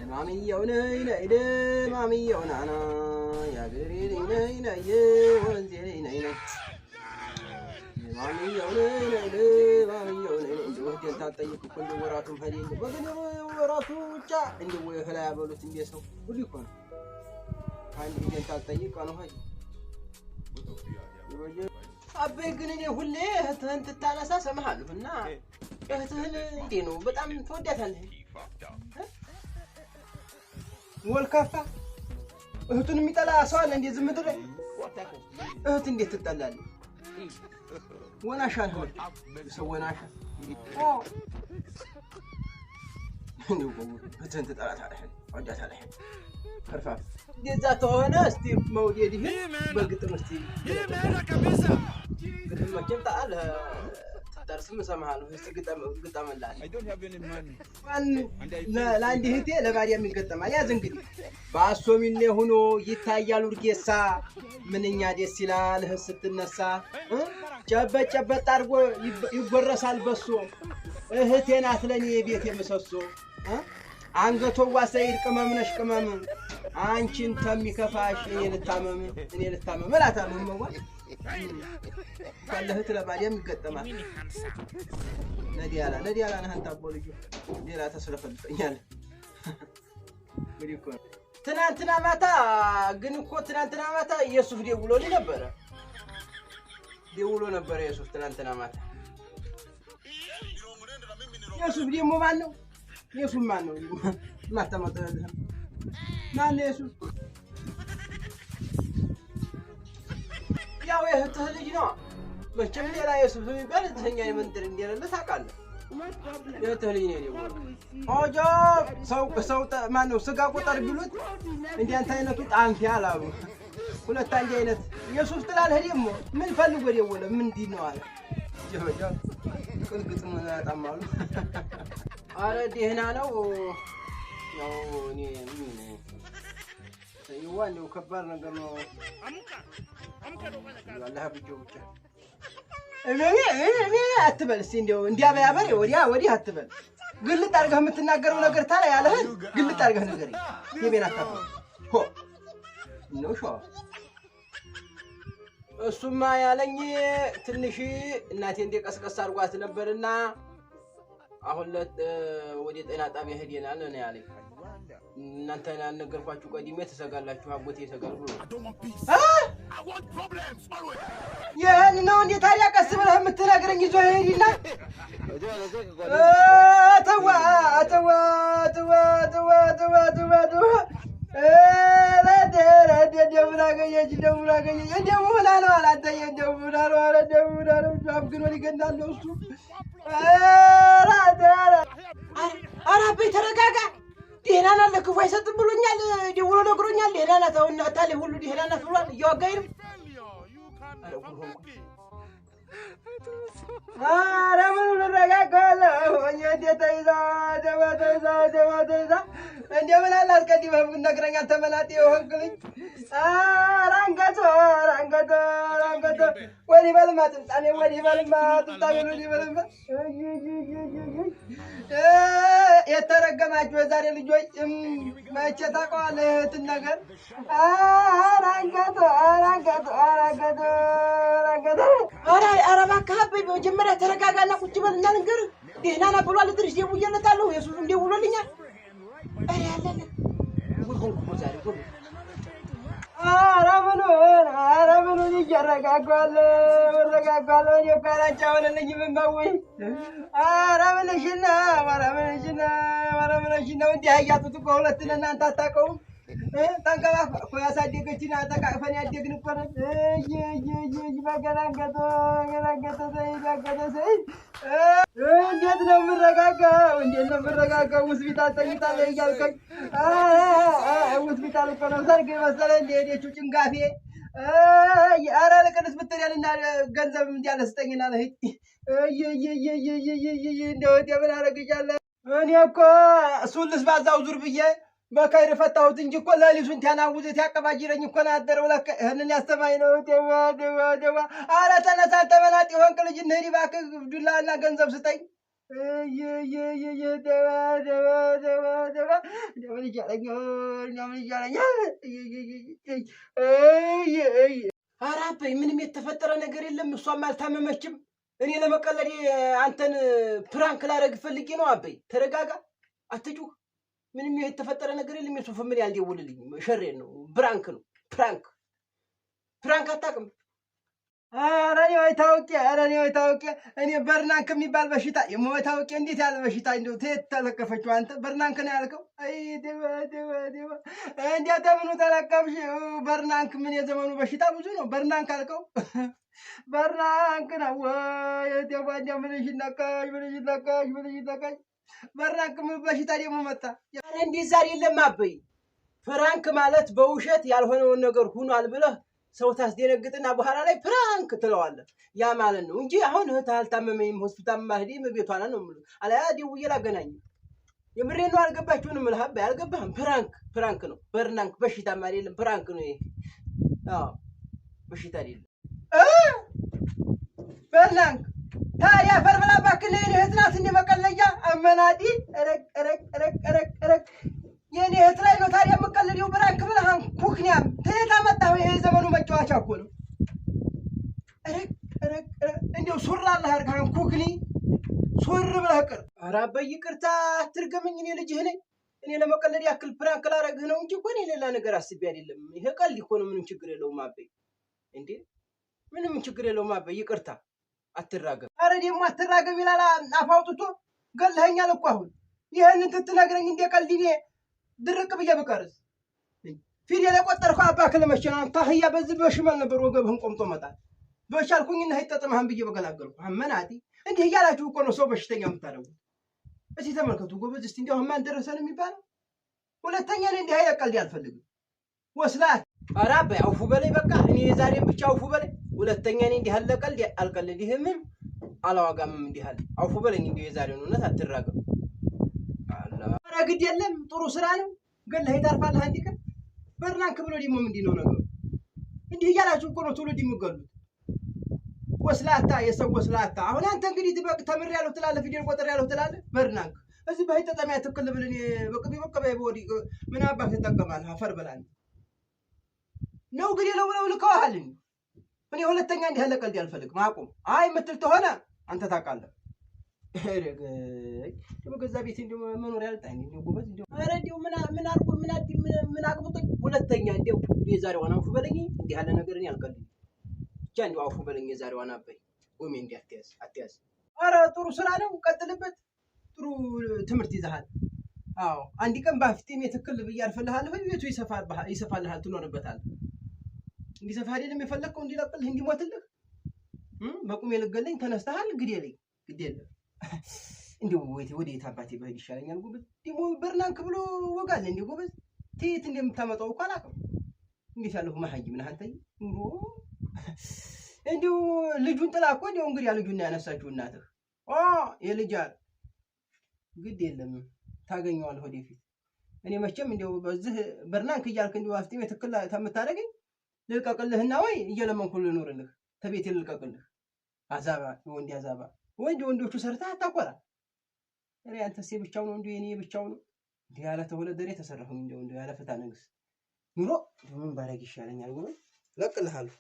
ማሚየው ነይ ነይ ማሚየው ናና ያገሬ ነይ ነይ ወንዜ ነይ ነይ ማሚየው ነይ ነይ ማሚየው ነይ። እንደው እህቴን ታጠይቅ እኮ እንደው ወራቱም ሄደ፣ እንደው በግን ወራቱ ብቻ እንደው እህል አያበሉት እንደ ሰው ሁሉ እኮ ነው። አንድ ጊዜን ታጠይቅ ቀኑ ሄደ። አበይ ግን እኔ ሁሌ እህትህን ትታነሳ ሰማሃለሁ እና እህትህን እንዴ ነው በጣም ትወዳታለህ? ወልካፋ እህቱን የሚጠላ ሰው አለ እንዴ? ዝም ምድር ላይ እህት እንዴት ትጠላለህ? ወናሻ ነህ ሰው ወናሻ። እህትህን ትጠላታለህ፣ ትወዳታለህ። ከርፋፍ እንደዛ ተሆነ እስቲ መውደድህን በግጥም እስቲ ግጥም መቼም ታውቃለህ፣ ትደርስም እሰማሃለሁ። እስቲ ግጠምልሃል። ለአንድ እህቴ ለባዲያም ይገጠማል። ያዝ እንግዲህ በአሶሚኔ ሆኖ ይታያል ውርጌሳ፣ ምንኛ ደስ ይላል እህት ስትነሳ፣ ጨበጥ ጨበጥ አድርጎ ይጎረሳል በሶ፣ እህቴ ናት ለኔ የቤቴ ምሰሶ። አንገቶዋ ሰይድ ቅመም ነሽ ቅመም፣ አንቺን ተሚከፋሽ እኔ ልታመም እኔ ልታመም እላታለሁ። እመዋ እንኳን ለእህት ለባዲያም ይገጠማል። ነዲያላ ነዲያላ ነህ አንተ አቦ ልጁ ሌላ ተስለፈልፈኛለህ። እንግዲህ እኮ ትናንትና ማታ ግን እኮ ትናንትና ማታ የሱፍ ደውሎልኝ ነበረ፣ ደውሎ ነበረ የሱፍ ትናንትና ማታ። የሱፍ ደግሞ ማን ነው? የሱፍ ማን ነው? ማተመጠልህ ማን ነው የሱፍ? ያው የእህትህ ልጅ ነው መቼም ሌላ የሱፍ የሚባል እህትኛ የመንደር እንደሌለ ታውቃለህ። የእህትህ ልጅ ነው የደወለው። ኦጆ ሰው ሰው ማን ነው ስጋ ቁጠር ቢሉት እንደ አንተ አይነቱ ጣንፊያ አላሉ። ሁለት አንድ አይነት የሱፍ ትላለህ ደግሞ ምን ፈልጎ ደወለ? ምንድን ነው አለ። ቅልግጥም ያጣማሉ። አረ ደህና ነው። ያው እኔ ምን ይዋ እንደው ከባድ ነገር ነው። አላህ ብቻ ብቻ እኔ አትበል እስኪ እንደው እንዲያ በያበሬ ወዲያ ወዲህ አትበል። ግልጥ አድርገህ የምትናገረው ነገር ታላ ያለህን ግልጥ አድርገህ ንገረኝ። የቤን አታፈ ሆ ነው ሸዋ እሱማ ያለኝ ትንሽ እናቴ እንደ ቀስቀስ አድርጓት ነበርና አሁን ወደ ጤና ጣቢያ ሄደናል ነው ያለኝ። እናንተ ያልነገርኳችሁ ቀድሜ ትሰጋላችሁ፣ አጎቴ ይሰጋል ብሎ ይህን ነው እንዴ ታዲያ ቀስ ብለህ የምትነግረኝ? ይዞ ሄድና ተዋ ተዋ ተዋ ተዋ ተዋ ተዋ ተዋ እንደምን አገኘች እንደምን አገኘች እንደምን ሆና ነው አለ አንተዬ እንደምን ሆና ነው አለ እንደምን ሆና ነው አፍግኖ ሊገናል ነው እሱ። ኧረ አበይ ተረጋጋ። ደህና ናት፣ ለክፉ አይሰጥም ብሎኛል፣ ደውሎ ነግሮኛል። ደህና ናት፣ አሁን እናታሌ ሁሉ ደህና ናት ብሏል። እያወጋኝ ነው። ኧረ ምኑ ልረጋጋለሁ? እንዴት ተይዛ ደባ ተይዛ ደባ ተይዛ እንደምን አለ አስቀድመህ ብትነግረኝ አንተ መላጤ የሆንክልኝ። ኧረ አንገቶ ኧረ አንገቶ ኧረ አንገቶ ወዲህ በልማ ጥምጣሜ ወዲህ በልማ ጥምጣሜ ወዲህ በልማ። የተረገማችሁ የዛሬ ልጆች መቼ ታውቀዋለህ እህትን ነገር። ኧረ አንገቶ ኧረ አንገቶ ኧረ አንገቶ ኧረ አንገቶ ኧረ ኧረ እባክህ አበይ መጀመሪያ ተረጋጋና ቁጭ በልና ልንገርህ። ደህና ናት ብሏል። እድርሽ ደውዬለታለሁ። የሱፍም ደውሎልኛል። ኧረ ያለለ ጉድ ሆንኩ እኮ ዛሬ ጉድ። ኧረ ምኑን ኧረ ምኑን እያረጋጓለሁ እረጋጓለሁ። እኔ እኮ ያላንቺ አይሆንልኝም እመውይ። ኧረ ምንሽን ነው ኧረ ምንሽን ነው ኧረ ምንሽን ነው? እንዲህ አያጡት እኮ ሁለት ነን እናንተ አታውቀውም። ተንከባክባ እኮ ያሳደገችን ተቃቅፈን ያደግን እኮ ነን። በገና አንገቶ በገና አንገቶ ሰይድ አንገቶ ሰይድ እንዴት ነው የምረጋጋው? እንዴት ነው የምረጋጋው? ሆስፒታል ተኝታለች እያልከኝ ሆስፒታል እኮ ነው ሰርግ መሰለህ እንደ ሄደችው ጭንጋፌ። ኧረ ልቅንስ ብትል ገንዘብ እንዲያለ ስጠኝና ልሂድ። እንደው እህቴ ምን አደርግሻለሁ? እኔ እኮ እሱን ልስባዛው ዙር ብዬ በከይር ፈታሁት እንጂ እኮ ሌሊቱን ሲያናውዝ ሲያቀባጅረኝ እኮ ነው ያደረው። ለካ ይህንን ያስተማኝ ነው። ደዋ ደዋ ደዋ። ኧረ ተነሳ አንተ መላጤ የሆንክ ልጅ እንሂድ እባክህ፣ ዱላና ገንዘብ ስጠኝ። ደባ ደባ ደባ ደባ፣ እንደው ምን ይሻለኛል? እንደው ምን ይሻለኛል? ኧረ አበይ ምንም የተፈጠረ ነገር የለም። እሷም አልታመመችም። እኔ ለመቀለድ አንተን prank ላደርግ ፈልጌ ነው። አበይ ተረጋጋ፣ አትጩህ። ምንም የተፈጠረ ነገር የለም። የሱፍ ምን ያልደውልልኝም ሸሬን ነው። Prank ነው። Prank prank አታውቅም? ኧረ እኔ ወይ ታውቄ፣ ኧረ እኔ ወይ ታውቄ፣ እኔ በርናንክ የሚባል በሽታ የሞ ታውቄ፣ እንዴት ያለ በሽታ እንደው ተየት ተለከፈችው? አንተ በርናንክ ነው ያልከው? አይ ደባ ደባ ደባ፣ እንዴት ተምኑ ተለከፍሽ? በርናንክ ምን የዘመኑ በሽታ ብዙ ነው። በርናንክ አልከው? በርናንክ ነው ወይ ደባ? እንደው ምንሽ ነካሽ? ምንሽ ነካሽ? ምንሽ ነካሽ? በርናንክ ምን በሽታ ደግሞ መጣ? ኧረ እንደዛ አይደለም አበይ። Prank ማለት በውሸት ያልሆነውን ነገር ሁኗል ብለህ ሰው ታስደነግጥና በኋላ ላይ prank ትለዋለህ። ያ ማለት ነው እንጂ አሁን እህትህ አልታመመኝም፣ ሆስፒታል ማልሄድም፣ ቤቷ ናት ነው የምልህ። አለያ ደውዬ ላገናኝህ። የምሬን ነው። አልገባችሁንም? የምልህ አበይ አልገባህም? Prank prank ነው። በርናንክ በሽታም አይደለም፣ prank ነው ይሄ። አዎ በሽታ አይደለም። በርናንክ ታዲያ አፈር ብላ እባክህ። ለእኔ እህት ናት እንደ መቀለጃ አመናጢ። ረቅ ረቅ ረቅ ረቅ ረቅ፣ የእኔ እህት ላይ ነው ታዲያ የምቀልደው? Prank ብለህ ኩክንያም ተየት አመጣኸው? ይሄ የዘመኑ መጫወቻ እኮ ነው። ረቅ ረቅ ረቅ፣ እንዲያው ሱራ አለህ አድርገህ ኩክኒ ሱር ብለህ ቅር። ኧረ አበይ ይቅርታ አትርገመኝ፣ እኔ ልጅህ ነኝ። እኔ ለመቀለድ ያክል prank ላደርግህ ነው እንጂ እኮ እኔ ሌላ ነገር አስቤ አይደለም። ይሄ ቀልድ እኮ ነው፣ ምንም ችግር የለውም አበይ። እንዴ ምንም ችግር የለውም አበይ፣ ይቅርታ አትራገም። ኧረ ደግሞ አትራገም ይላል አፍ አውጥቶ። ገለኸኛል እኮ አሁን። ይህንን ትትነግረኝ እንደ ቀልድ እኔ ድርቅ ብዬ ብቀርስ ፊደል የቆጠርከው አባክህ ለመቼ ነው? አንተ አህያ በዚህ በሽመል ነበር ወገብህን ቆምጦ መጣል በቻልኩኝና አይጠጥምህን ብዬ በገላገልኩ። አመናጢ፣ እንዲህ እያላችሁ እኮ ነው ሰው በሽተኛ የምታደርጉት። እስኪ ተመልከቱ ጎበዝ። እስኪ እንዲያው ማን ደረሰ ነው የሚባለው? ሁለተኛ እኔ እንዲህ አይነት ቀልድ አልፈልግም። ወስላት። ኧረ አበይ አውፉ በላይ፣ በቃ እኔ የዛሬን ብቻ አውፉ በላይ። ሁለተኛ እኔ እንዲህ ያለ ቀልድ አልቀልድህምም አላዋጋምም። እንዲህ አለ አውፉ በለኝ። እንዲሁ የዛሬውን እውነት አትራገም። ኧረ ግድ የለም ጥሩ ስራ ነው። ገለህ ታርፋለህ አንድ ቀን። በርናንክ ብሎ ደግሞ ምንድን ነው ነገሩ? እንዲህ እያላችሁ እኮ ነው ትውልድ የሚገሉት። ወስላታ፣ የሰው ወስላታ። አሁን አንተ እንግዲህ በቅ ተምሬያለሁ ትላለህ፣ ፊደል ቆጥሬያለሁ ትላለህ። በርናንክ እዚህ በህይ ትክል ብለን በቅቤ በቅቤ በወዲህ ምን አባክ ትጠቀማለህ? አፈር በላን ነው እንግዲህ ነው ብለው ልከውሃል። እኔ ሁለተኛ እንዲህ ያለ ቀልድ አልፈልግም። አቁም። አይ የምትል ተሆነ አንተ ታውቃለህ። ደግሞ ገዛ ቤቴ እንደው መኖሪያ አልጣኝ እንደው ጎበዝ እንደው ኧረ እንደው ምን ምን አልኩ ምን አዲ ምን አቅብጦኝ። ሁለተኛ እንደው የዛሬዋን አውፉ በለኝ። እንዲህ ያለ ነገር እኔ አልቀልድም። ብቻ እንደው አውፉ በለኝ የዛሬዋን አበይ ጎሜ እንዲህ አትያዝ አትያዝ። ኧረ ጥሩ ስራ ነው፣ ቀጥልበት። ጥሩ ትምህርት ይዘሃል። አዎ አንድ ቀን ባፍጢም የትክል ብዬ አርፍልሃለሁ። ቤቱ ይሰፋልሃል፣ ትኖርበታለህ። እንዲሰፋ አይደለም የፈለግከው? እንዲለቅልህ እንዲሞትልህ በቁሜ ልገለኝ ተነስተሃል። ግደለኝ፣ ግድ የለም። እንዲሁ ወዴት አባቴ ብሄድ ይሻለኛል ጎበዝ? ደግሞ በርናንክ ብሎ ወጋለ እንዲሁ ጎበዝ፣ ትየት እንደምታመጣው እኮ አላውቅም። እንዴት ያለሁ መሀይም ነህ አንተ ኑሮ። እንዲሁ ልጁን ጥላ እኮ እንዲሁ እንግዲህ ልጁን ያነሳችው እናትህ የልጅ ግድ የለም ታገኘዋለህ ወደፊት። እኔ መቼም እንዲሁ በዚህ በርናንክ እያልክ እንዲሁ አፍጢሜ ትክል ተምታደርገኝ ልልቀቅልህና ወይ እየለመንኩ ልኖርልህ ተቤቴ ልልቀቅልህ። አዛባ የወንድ አዛባ፣ ወንድ ወንዶቹ ሰርተህ አታኮራ። ኧረ ያንተስ የብቻው ነው፣ እንዲሁ የኔ የብቻው ነው። እንዲህ ያለ ተወለደሬ ተሰራሁኝ እንደው እንደው ያለ ፍታ ንግስ ኑሮ ምን ባደርግ ይሻለኛል? ጎበዝ እለቅልሃለሁ።